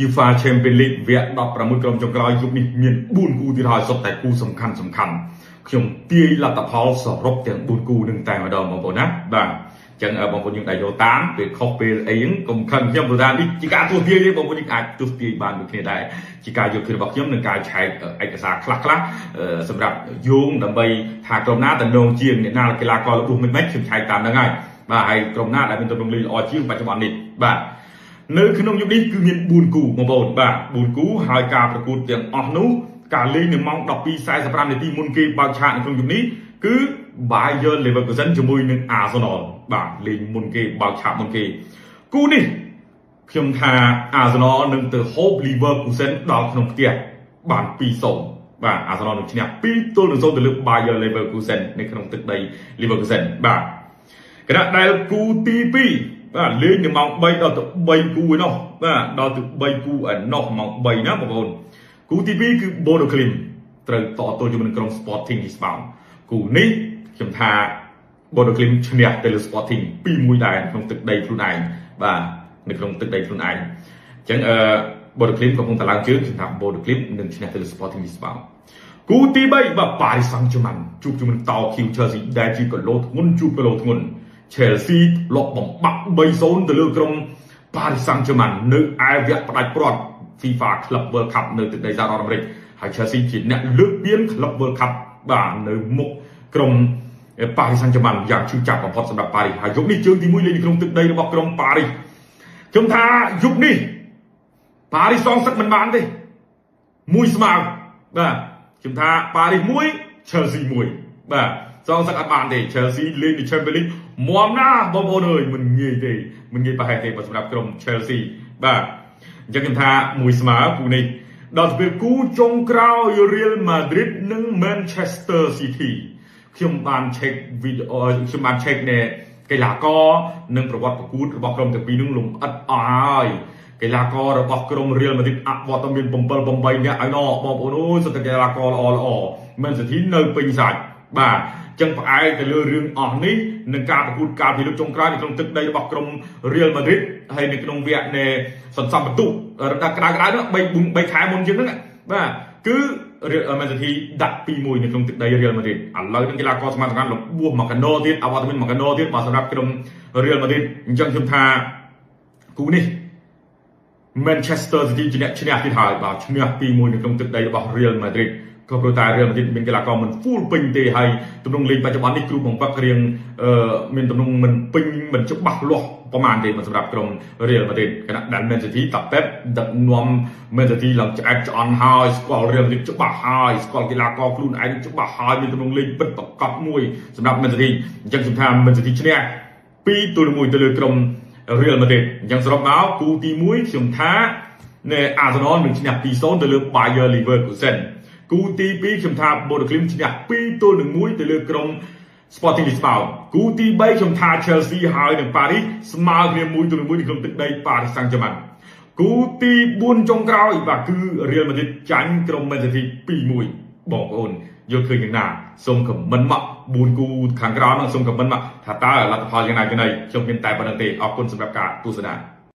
UEFA Champions League វគ្គ16ក្រុមចុងក្រោយយប់នេះមាន4គូទៀតហើយសុទ្ធតែគូសំខាន់សំខាន់ខ្ញុំទាយលទ្ធផលសរុបទាំង4គូនឹងតែម្ដងបងប្អូនណាបាទចឹងបងប្អូនយើងដែលយកតាមពេលខុសពេលអីហ្នឹងកុំខឹងខ្ញុំព្រោះថានេះជាការទស្សទាយទេបងប្អូនយើងអាចទស្សទាយបានដូចគ្នាដែរជាការយកឃើញរបស់ខ្ញុំនិងការឆែកឯកសារខ្លះខ្លះសម្រាប់យោងដើម្បីថាក្រុមណាតំណងជាងអ្នកណាកីឡាកររបួសមិនម៉េចខ្ញុំឆែកតាមហ្នឹងហើយបាទហើយក្រុមណាដែលមានទំនងលេងល្អជាងបច្ចុប្បន្ននេះបាទនៅក្នុងយុគនេះគឺមាន4គូបងប្អូនបាទ4គូហើយការប្រកួតទាំងអស់នោះការលេងនៅម៉ោង12:45នាទីមុនគេបើកឆាកនៅក្នុងយុគនេះគឺ Bayer Leverkusen ជាមួយនឹង Arsenal បាទលេងមុនគេបើកឆាកមុនគេគូនេះខ្ញុំថា Arsenal នឹងទៅហូប Leverkusen ដល់ក្នុងផ្ទះបាន2-0បាទ Arsenal នឹងឈ្នះ2-0ទៅលើ Bayer Leverkusen នៅក្នុងទឹកដី Leverkusen បាទខណៈដែលគូទី2បាទលេងនៅម៉ោង3ដល់ទៅ3គូឯណោះបាទដល់ទៅ3គូឯណោះម៉ោង3ណាបងប្អូនគូទី2គឺ Bodo Glimt ត្រូវតទល់ជាមួយនឹងក្រុម Sporting Lisbon គូនេះខ្ញុំថា Bodo Glimt ឈ្នះទៅលើ Sporting 2-1ដែរក្នុងទឹកដីខ្លួនឯងបាទនៅក្នុងទឹកដីខ្លួនឯងអញ្ចឹងអឺ Bodo Glimt កំពុងតែឡើងជើងខ្ញុំថា Bodo Glimt នឹងឈ្នះទៅលើ Sporting Lisbon គូទី3បាទ Paris Saint-Germain ជួបជាមួយនឹងតោ Q Chelsea ដែលជាគីឡូធ្ងន់ជួបគីឡូធ្ងន់ Chelsea លក់បំបាក់3-0ទៅលើក្រុម Paris Saint-Germain នៅឯវគ្គផ្ដាច់ព្រាត់ FIFA Club World Cup នៅទឹកដីសហរដ្ឋអាមេរិកហើយ Chelsea ជាអ្នកលើកពាន Club World Cup បាទនៅមុខក្រុម Paris Saint-Germain យ៉ាងឈឺចាប់បំផុតសម្រាប់ Paris ហើយយប់នេះជើងទី1លេងនៅក្នុងទឹកដីរបស់ក្រុម Paris ខ្ញុំថាយប់នេះ Paris សងសឹកមិនបានទេមួយស្មើបាទខ្ញុំថា Paris 1 Chelsea 1បាទសងសឹកអត់បានទេ Chelsea លេងនៅ Champions League មាំណាបងប្អូនអើយមិនងាយទេមិនងាយប្រហែលទេបើសម្រាប់ក្រុម Chelsea បាទអញ្ចឹងខ្ញុំថាមួយស្មើគូនេះដល់ពេលគូចុងក្រោយ Real Madrid និង Manchester City ខ្ញុំបាន check វីដេអូខ្ញុំបាន check នៅកីឡាករនិងប្រវត្តិប្រកួតរបស់ក្រុមទាំងពីរនឹងលំអិតអស់ហើយកីឡាកររបស់ក្រុម Real Madrid អវត្តមាន7 8នាក់ឲ្យណបងប្អូនអើយសុទ្ធតែកីឡាករល្អល្អ Man City នៅពេញសាច់បាទចឹងផ្អែកទៅលើរឿងអស់នេះនឹងការប្រកួតកាលពីលើកចុងក្រោយនៅក្នុងទឹកដីរបស់ក្រុម Real Madrid ហើយនៅក្នុងវគ្គនៃសន្សំបន្ទុករដូវក្តៅក្តៅនោះ3 3ខែមុនជាងហ្នឹងបាទគឺ Real Man City ដាក់2-1នៅក្នុងទឹកដី Real Madrid ឥឡូវនឹងកីឡាករសមត្ថភាពរបួសមកកណោទៀតអវត្តមានមកកណោទៀតបាទសម្រាប់ក្រុម Real Madrid អញ្ចឹងខ្ញុំថាគូនេះ Manchester City ជាអ្នកឈ្នះទៀតហើយបាទឈ្នះ2-1នៅក្នុងទឹកដីរបស់ Real Madrid ក៏ព្រោះតែ Real Madrid មានកីឡាករមិន full ពេញទេហើយទំនងលេងបច្ចុប្បន្ននេះគ្រូបង្វឹករៀងមានទំនងមិនពេញមិនច្បាស់លាស់ប្រហែលទេសម្រាប់ក្រុម Real Madrid ខណៈដែល Man City តាប៉េបដឹកនាំ Man City ឡើងឆ្អែតឆ្អន់ហើយស្គាល់ Real Madrid ច្បាស់ហើយស្គាល់កីឡាករខ្លួនឯងច្បាស់ហើយមានទំនងលេងពិតប្រាកដមួយសម្រាប់ Man City អញ្ចឹងខ្ញុំថា Man City ឈ្នះ2-1ទៅលើក្រុម Real Madrid អញ្ចឹងសរុបមកគូទី1ខ្ញុំថានៅ Arsenal នឹងឈ្នះ2-0ទៅលើ Bayer Leverkusen គូទី2ខ្ញុំថា Bodo Glimt ឈ្នះ2-1ទៅលើក្រុម Sporting Lisbon គូទី3ខ្ញុំថា Chelsea ហើយនិង Paris ស្មើគ្នា1-1នៅក្នុងទឹកដី Paris Saint-Germain គូទី4ចុងក្រោយបាទគឺ Real Madrid ចាញ់ក្រុម Man City 2-1បងប្អូនយល់ឃើញយ៉ាងណាសូមខមមិនមក4គូខាងក្រោមហ្នឹងសូមខមមិនមកថាតើលទ្ធផលយ៉ាងណាយ៉ាងណីខ្ញុំមានតែប៉ុណ្្នឹងទេអរគុណសម្រាប់ការទស្សនា